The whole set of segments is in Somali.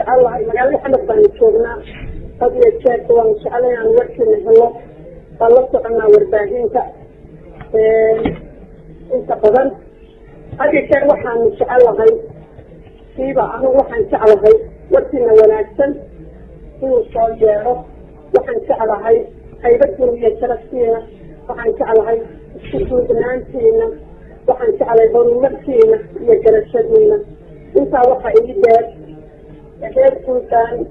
Jecelahay magaalada Xamar baanu joognaa. Had iyo jeerka waanu jecelahay inaanu warkiina helo. Waan la soconaa warbaahinta inta badan. Had iyo jeer waxaanu jecelahay, siiba anigu waxaan jeclahay warkiina wanaagsan inuu soo yeero. Waxaan jeclahay haybadiina iyo sharaftiina, waxaan jeclahay isku duubnaantiina, waxaan jeclahay horumarkiina iyo garashadiina. Intaa waxaa ii dheer, reer Puntland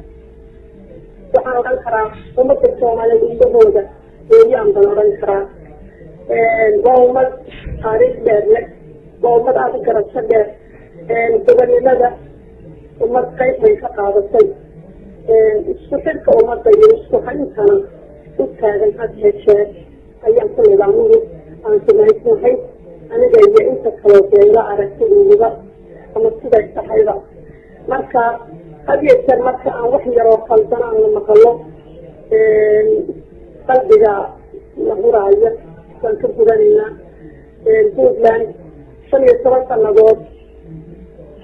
waxaan odhan karaa ummadda Soomaaliyeed indhahooda weeyaan baan odhan karaa. Waa ummad taariikh dheer leh, waa ummad aada u garasho dheer, gobonimada ummad qayb bay ka qaadatay, isku xidhka ummadda iyo isku hayntana u taagan had iyo jeer ayaan ku nidaamadu aan sumaysnahay, aniga iyo inta kaloo deela aragtidayduba ama siday tahayba. Marka had iyo jeer marka aan wax yaroo khaldan aan maqalo, qalbiga la huraayo, waan ka gudanaynaa. Puntland 15 sanadood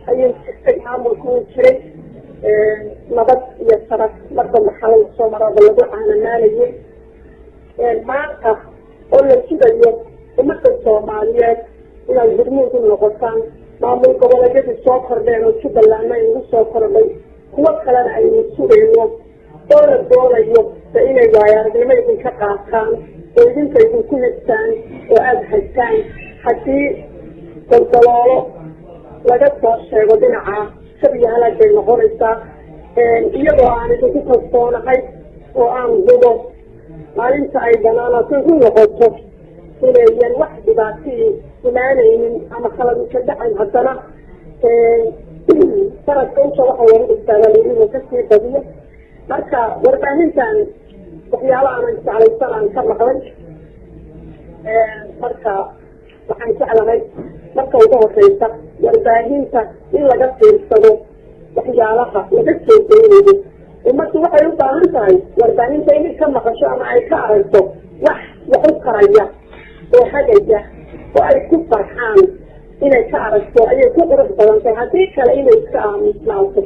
ayay jirtay, maamulku uu jiray, nabad iyo sharaf marba maxalada soo maraba lagu caanamaalayay. Maanta oo la sugayo ummadda Soomaaliyeed inaad hormuud u noqotaan, maamul goboleedyadii soo kordheen oo Jubbalandna igu soo kordhay, kuwo kalena aynu sugayno oo la doonayo de inay waayo aragnimo idinka qaataan oo idinka idinku hestaan oo aada hagtaan. Haddii daldaloolo laga soo sheego dhinaca, shab iyo halaag bay noqonaysaa. Iyadoo aan idinku kalsoonahay oo aan hubo maalinta ay banaanaato u noqoto inayan wax dhibaatii imaanaynin ama khalad ka dhacayn, haddana sanadka usha waxa lagu dhigtaa inuu kasii badiyo. Marka warbaahintan waxyaalo aanan jeclaysan aan ka maqlay. Marka waxaan jeclahay, marka ugu horeysa, warbaahinta in laga fiirsado waxyaalaha laga soo daynayo. Ummaddu waxay u baahan tahay warbaahinta inay ka maqasho ama ay ka aragto wax wax u karaya oo hagaya oo ay ku farxaan inay ka aragto ayay ku qurux badan tahay. Haddii kale inay iska aamusnaato.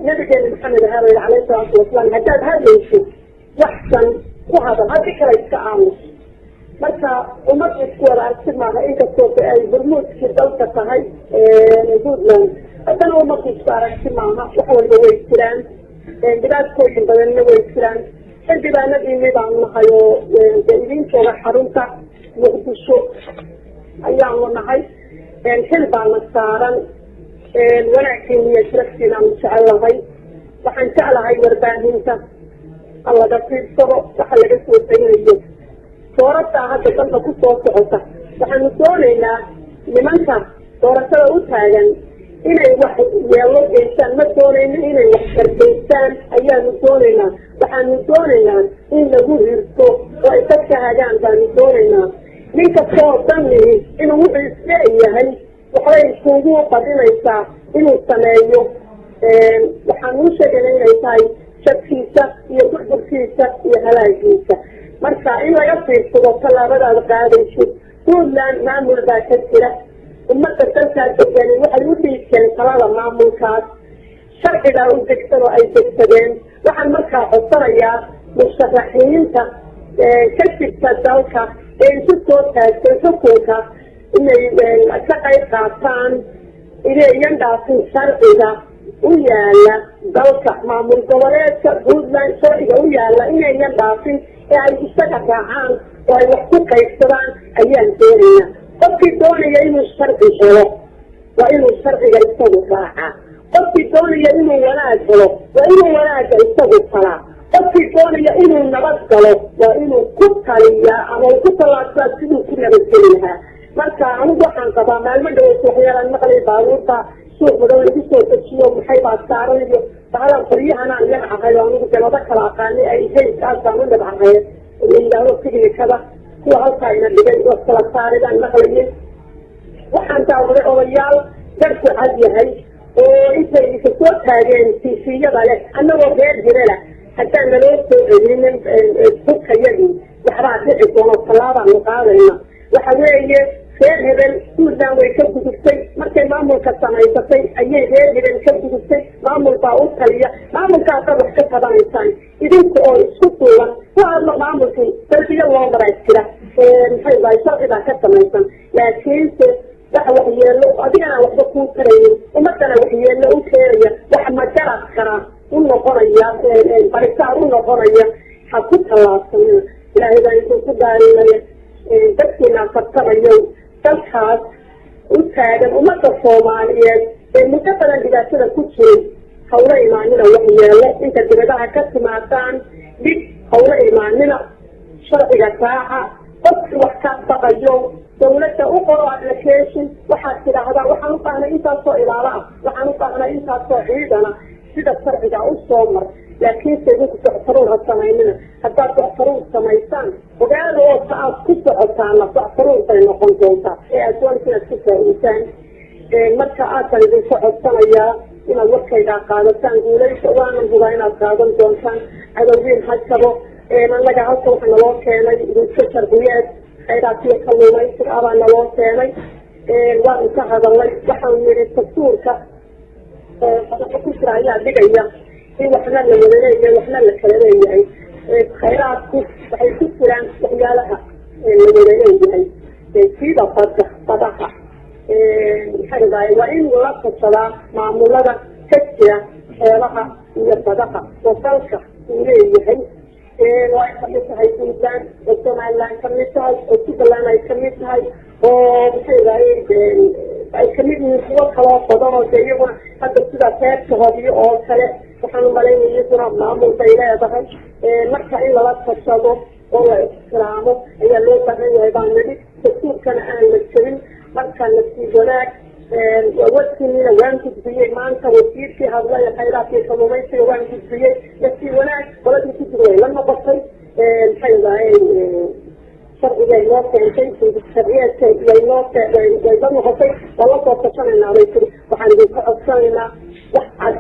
Nabigeena Maxamed ahaa yidhi calayhi salaatu wasalaam: "Haddaad hadlayso, waxsan ku hadal, haddii kale iska aamus." Marka ummad isku wada aragti maaha. Inkastoo ay hormuudkii dalka tahay Puntland, haddana ummadku isku aragti maaha. Wax walba way jiraan, dhibaatooyin badanna way jiraan. Xildhibaanadiini baanu nahay oo de idin jooga xarunta Muqdisho ayaanu nahay. Xil baana saaran, wanaagkiina iyo sharaftiinaanu jecelahay. Waxaan jeclahay warbaahinta ha laga fiirsado waxa laga soo daynayo. Doorashaa hadda dalka kusoo socota. Waxaanu doonaynaa nimanka doorashada u taagan inay wax yeelo geystaan ma doonayno, inay wax kargeystaan ayaanu doonaynaa. Waxaanu doonaynaa in lagu hirto oo ay dadka hagaan baanu doonaynaa. Nin kastoo danihi inuu wuxuu isleeyahay waxbay iskugu badinaysaa inuu sameeyo. Waxaan uu sheegayna inay tahay jabkiisa iyo burburkiisa iyo halaagiisa. Marka in laga fiirsado tallaabadaad qaadaysid. Puntland maamul baa ka jira. Ummadda dalkaa degani waxay u dhiibteen talada maamulkaas, sharcigaa u degsan oo ay degsadeen. Waxaan markaa codsanayaa musharaxiinta ka jirta dalka ee isu soo taagtay xukunka inay ka qayb qaataan, inayan dhaafin sharciga u yaala dalka. Maamul goboleedka Puntland sharciga u yaala inayan dhaafin ee ay isaga raacaan oo ay wax ku qaybsadaan ayaan doonaynaa. Qofkii doonaya inuu sharci helo waa inuu sharciga isagu raacaa. Qofkii doonaya inuu wanaag helo waa inuu wanaagga isagu falaa. Qofkii doonaya inuu nabad galo waa inuu ku taliyaa ama uu ku tallaabsaa siduu ku nabadgeli lahaa. Marka anigu waxaan qabaa, maalmo dhaweys waxyaalaan maqlay, baabuurta suuq madow lagu soo dejiyo, maxay baa saaran iyo bahalan qoryahanaan nabcahay oo anigu dalado kala aqaanay ay haykaasaan u nabcahay, la yidhaahdo signikada kuwa halkaa ina dhigay oo kala saaray baan maqlayay. Waxaan daawaday odayaal darku cad yahay oo intay idinka soo taageen tiifiyada leh: "Annagoo reer Hirela, haddaan naloo soo celinin hubkayagii, waxbaa dhici doono, tallaabaanu qaadayna." Waxa weeye Reer hebel Puntland way ka gudubtay. Markay maamulka samaysatay ayay reer hebel ka gudubtay. Maamul baa u taliya. Maamulkaasaad wax ka qabanaysaan idinka oo isku duuban. Ku hadlo maamulkii, darbiyo loo maraa jira, maxay dahay, sharci baa ka samaysan. Laakiinse waxa waxyeelo adigana waxba kuu taraynin, ummadana waxyeelo u keenaya, wax magarad kara u noqonaya, barisaar u noqonaya, ha ku tallaabsanina. Ilaahay baa intuu ku daarinaya dadkiina fartamayo, dalkaas u taagan ummadda Soomaaliyeed ee muddo badan dhibaatada ku jiray, hawla imaanina waxyeelo. Inta dibadaha ka timaadaan dhib hawla imaanina. Sharciga raaca. Qofkii wax ka baqayo, dawladda u qoro application. Waxaad tidhaahdaa, "Waxaan u baahnay intaasoo ilaalo ah, waxaan u baahnay intaasoo ciidana." Sida sharciga u soo mar. Laakiinse idinku doctaruur ha samaynina. Haddaad doctaruur samaysaan, ogaada oo ta aad ku socotaana doctaruur bay noqon doontaa ee aad doonta inaad ku faa-iisaan. Marka aadaan idinka codsanayaa inaad warkaygaa qaadataan. Guulaysa, waanan hubaa inaad qaadan doontaan. Cadowgiin ha jabo. Annaga halka waxaa naloo keenay idinka sharciyeed khayraadkiyo kalluumaysiga abaa naloo keenay. Waanu ka hadalnay. Waxaanu yidhi, dastuurka qodobo ku jira ayaa dhigaya in waxna la wada leeyahay, waxna la kala leeyahay. Khayraadku waxay ku jiraan waxyaalaha la wada leeyahay, sida badda, badaha. Maxaa dahay, waa in la tashadaa maamulada ka jira xeelaha iyo badaha oo dalka uu leeyahay, oo ay kamid tahay Puntland, oo Somaliland kamid tahay, oo Jubbaland ay kamid tahay, oo maxay dahay, ay kamid yihiin kuwo kaloo badan oo de iyaguna hadda sida reerka Hobyo oo kale, waxaan umalaynaya iyaguna maamul bay leedahay. Marka in lala tashado oo la ixtiraamo ayaa loo baahan yahay baan nidhi, dastuurkana aan la jebin. Marka nasiib wanaag, warkiinina waan gudbiyey maanta. Wasiirkii hadlay khayraadkii kalluumaysiga waan gudbiyey. Nasiib wanaag, qoladii ku jir way la noqotay. Maxay dahay, sharcigay noo keentay, sharciyeedka way noo way la noqotay. Waa la soo tashanaynaa bay tiri. Waxaan idinka codsanaynaa wax cad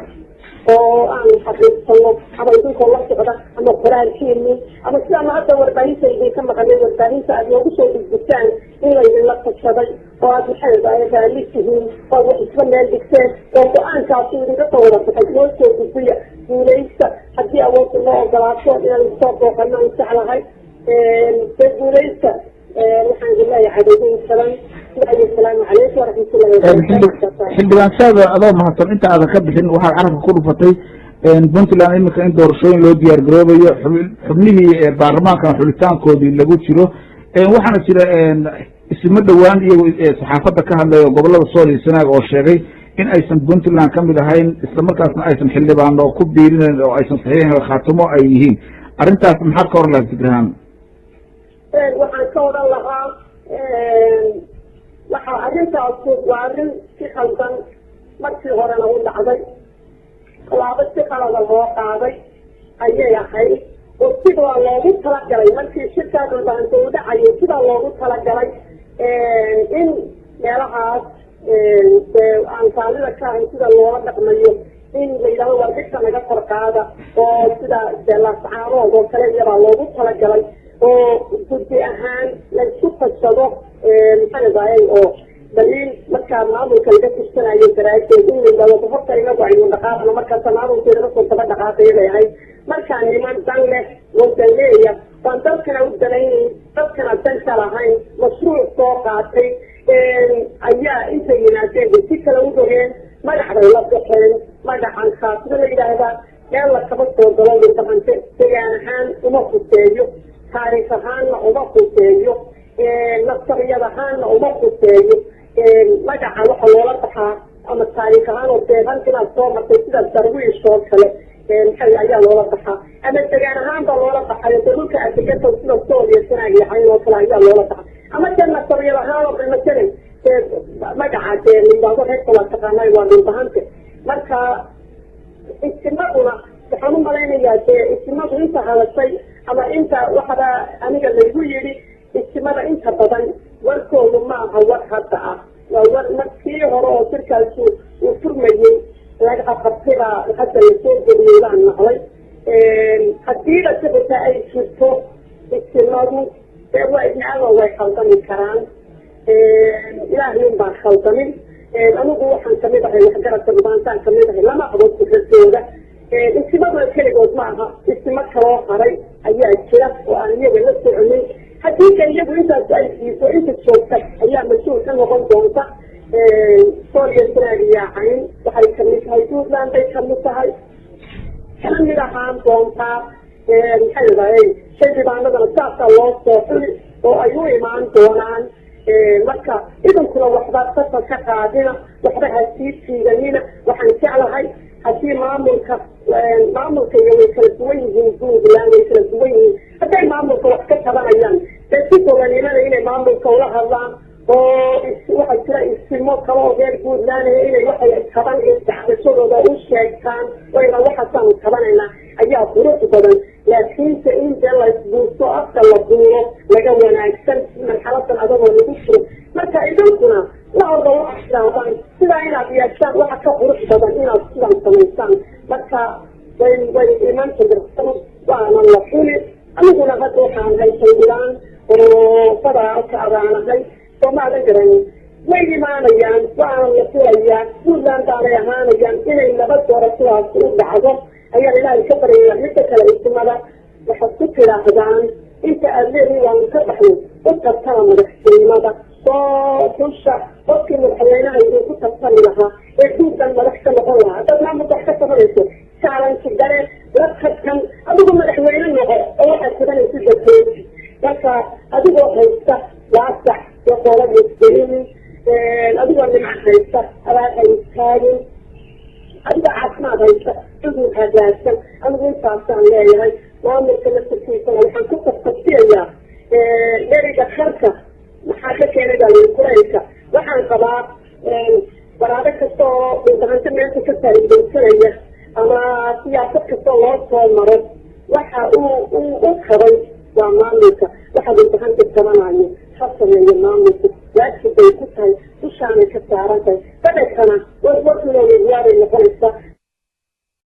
oo aan xaqiiqsano, ama idinkoo la socda, ama qoraalkiini, ama sidaanu hadda warbaahinta idinka maqanay, warbaahinta aad noogu soo gudbisaan in laydinla tashaday oo aad maxay dahay raalli tihiin, oo wax isla meel dhigteen, oo go-aankaasi idinka soo wada baxay, noo soo gudbiya. Guulaysta. Haddii awoodda noo ogolaato inaan soo booqano aan jeclahay. De guulaysta. Waxaan idin leeyahay cadowgiin jaban. Asalaamu calaykum waraxmatullahi wabarakatu. Xildhibaan Saada, adoo mahadsan, inta aadan ka bixin, waxaad carabka ku dhufatay Puntland imika in doorashooyin loo diyaar garoobayo, xubnihii baarlamaankana xulitaankoodii lagu jiro. Waxaana jira isma dhowaan iyago saxaafadda ka hadlaya gobolada Sool iyo Sanaag oo sheegay in aysan Puntland ka mid ahayn, islamarkaasna aysan xildhibaano ku biirinayn oo aysan saxiixin, khaatimo ay yihiin. Arrintaas maxaad ka oran lahayd fikrahaan? Waxaan ka odhan lahaa, waxa arrintaasu waa arrin si khaldan markii horena u dhacday. Tallaabo si qalada loo qaaday ayay ahayd, oo sidaa loogu talagalay markii shirkaa Dhulbahanta u dhacayo, sidaa loogu talagalay in meelahaas dee aan kaalida ka ahayn sida loola dhaqmayo, in la yidhahdo war dhigta naga kor qaada, oo sida dee Laascaanood oo kale iyabaa loogu talagalay, oo guddi ahaan laysku tashado, maxaa dahay, oo daliil markaa maamulka laga tashanayo daraadeed in la yidhahdo horta inagu aynu dhaqaaqno, markaasa maamulkeeda kasoo daba dhaqaaqaya bay ahayd. Markaa niman dan leh, wadan leeya, waan dalkana u danaynayn, dadkana dan ka lahayn, mashruuc soo qaatay ayaa intay yimaadeen bay si kale u rogeen. Magac bay la baxeen, magacan khaasimo la yidhaahdaa meel la kama soo galo. Dhulbahante degaan ahaan uma khuseeyo, taariikh ahaanna uma khuseeyo, nasariyad ahaanna uma khuseeyo. Magaca waxa loola baxaa ama taariikh ahaan oo dee halkinaad soo martay, sida Darwiish oo kale, maxay ayaa loola baxaa, ama degaan ahaan baa loola baxayo, dee dhulka aad deganta, sida Sool iyo Sanaag iyo Cayn oo kale ayaa loola baxaa, ama dee nasariyad ahaan oo masalan dee magaca dee la yidhaahdo reerka waa taqaanay, waa Dhulbahante. Marka istimaduna, waxaan u malaynayaa dee istimadu inta hadashay ama inta waxaba aniga laygu yidhi, istimada inta badan warkoodu ma aha war hadda ah, waa war markii hore oo shirkaasu uu furmayey laga qabtay baa hadda lasoo geliyey baan maqlay. Haddiiba si xitaa ay jirto, istimadu dee waa ibni aadam, way khaldami karaan. Ilaahay un baan khaldamin. Anigu waxaan kamid ahay waxgaradka Dhulbahantaan kamid ahay. Lama qabo fikradooda. Isimaduna keligood ma aha, isimo kaloo haray ayaa jira oo aan iyaga la soconin. Haddii ka iyagu intaas ay siiso, inta joogta ayaa mas-uul ka noqon doonta. Sool iyo Sanaag iyo Cayn waxay kamid tahay Puntland bay kamid tahay, kana mid ahaan doontaa. Maxay dhahay, xildhibaanadana saasaa loo soo xuli oo ay u imaan doonaan. Marka idinkuna waxba safar ka qaadina, waxba ha sii tiiganina. Waxaan jeclahay haddii maamulka iyo way kala duwan yihiin, Puntland way kala duwan yihiin. Hadday maamulka wax ka tabanayaan, dee si gobanimada inay maamulka ula hadlaan, oo waxaa jira isimo kale oo reer Puntland inay waxay taban dacdashadooda u sheegtaan, wayna waxaasaanu tabanaynaa ayaa qurux badan. Laakiinse in dee laysbuusto, afka la buuro, laga wanaagsan marxaladan adagoo lagu jiro. Marka idinkuna la orda waxaad tidaahdaan sidaa inaad yeeshaan, waxa ka qurux badan inaad sidan samaysaan. Marka way iman jirtan, waana la xuli. Aniguna hadda waxaan hay xildhibaan oo federaalka abaanahay, soo maadan garanin. Way imaanayaan, waana la fulayaa. Puntland baanay ahaanayaan. Inay laba doorashadaasi u dhacdo ayaan Ilaahay ka baryaya. Midda kale, isimada waxaad ku tidhaahdaan inta aada leedihi waanu ka baxnay, u tartama madaxtinimada, soo dusha qofkii madaxweynaha idinku tartami lahaa ee Puntland madax ka noqon lahaa. Haddaad maamulka wax ka tabanayso, challenge gare, la tartan, adigu madaxweyne noqo oo waxaad tabanaysa dadkooji. Marka adigoo haysta waasac iyo qoolada isgelinin, adigoo nimco haysta abaar ha istaagin, adigoo caafimaad haysta cudur hagaagsan. Anigu intaasaan leeyahay. Maamulka laftarkiisana waxaan ku tafasiyayaa dheriga karka maxaa ka keenay baa layi kulaylka. Waxaan qabaa waraabo kasta oo Dhulbahanto meesha ka faa'iidaysanaya ama siyaasad kasta loo soo maro, waxa uu u qabay waa maamulka. Waxa Dhulbahanta tabanayo ha sameeyo maamulku, waajib bay ku tahay, dushaanay ka saaran tahay. Badhakana warwarkunooyawaabay noqonaysaa.